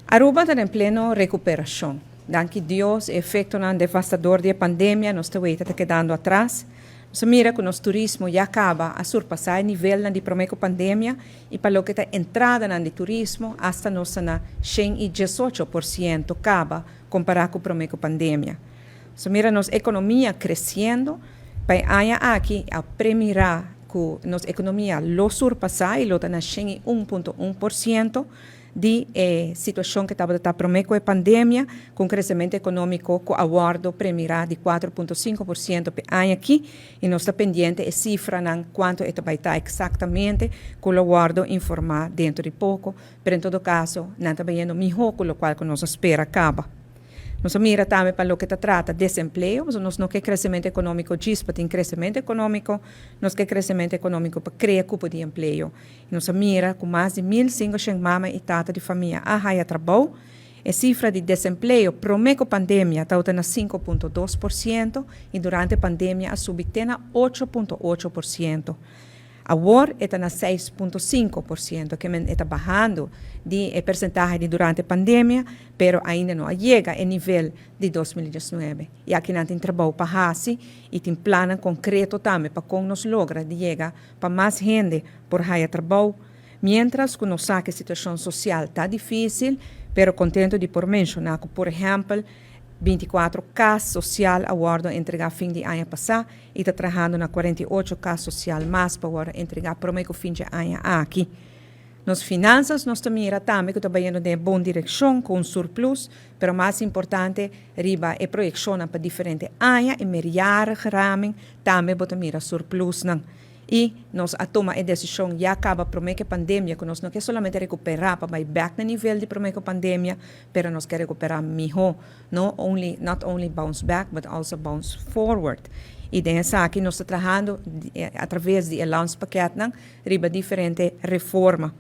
Aruba ta den pleno recuperacion. Danki Dios, e efectonan devastador di e pandemia nos ta weta ta kedando atras. Nos a mira cu nos turismo ya caba a surpasa e nivelnan di prome cu pandemia y pa loke ta entradanan di turismo hasta nos ta na 118% caba compara cu prome cu pandemia. Nos a mira nos economia creciendo. Pa e aña aki a premira cu nos economia lo surpasa y lo ta na 101.1% di e situacion cu tabata ta prome cu e pandemia, cu un crecemento economico cu a wordo premira di 4.5% p'e aña aki, y nos ta pendiente e cifranan cuanto e ta bay ta exactamente, cu lo wordo informa dentro di poco, pero en todo caso nan ta bayendo miho cu locual cu nos a spera caba. Nos a mira tambe pa loke ta trata desempleo, pasobra nos no ke crecemento economico djis pa tin crecemento economico, nos ke crecemento economico pa crea cupo di empleo. Y nos a mira cu mas di 1500 mama y tata di famia a haya trabou. E cifra di desempleo prome cu pandemia tawata na 5.2% y durante pandemia a subi te na 8.8%. Awor e ta na 6.5%, ke men e ta bahando di e persentahe di durante pandemia, pero ainda no a yega e nivel di 2019. Y aki nan tin trabou pa haci y tin plannan concreto tambe pa con nos logra di yega pa mas hende por haya trabou. Mientras cu nos sa cu e situacion social ta dificil, pero contento di por menciona cu, por ehempel, 24 cas social a wordo entrega fin di aña pasa y ta trahando na 48 cas social mas pa wordo entrega prome cu fin di aña aki. Nos finanzas nos ta mira tambe cu ta bayendo den bon direccion cu un surplus, pero mas importante, riba e proyeccionnan pa diferente aña, e meerjarige raming, tambe bo ta mira surplusnan. Y nos a toma e decision ya caba prome cu e pandemia cu nos no ke solamente recupera pa bay back na nivel di prome cu pandemia, pero nos ke recupera miho, no only, not only bounce back, but also bounce forward. Y den esaki nos ta trahando a traves di e landspakketnan riba diferente reforma.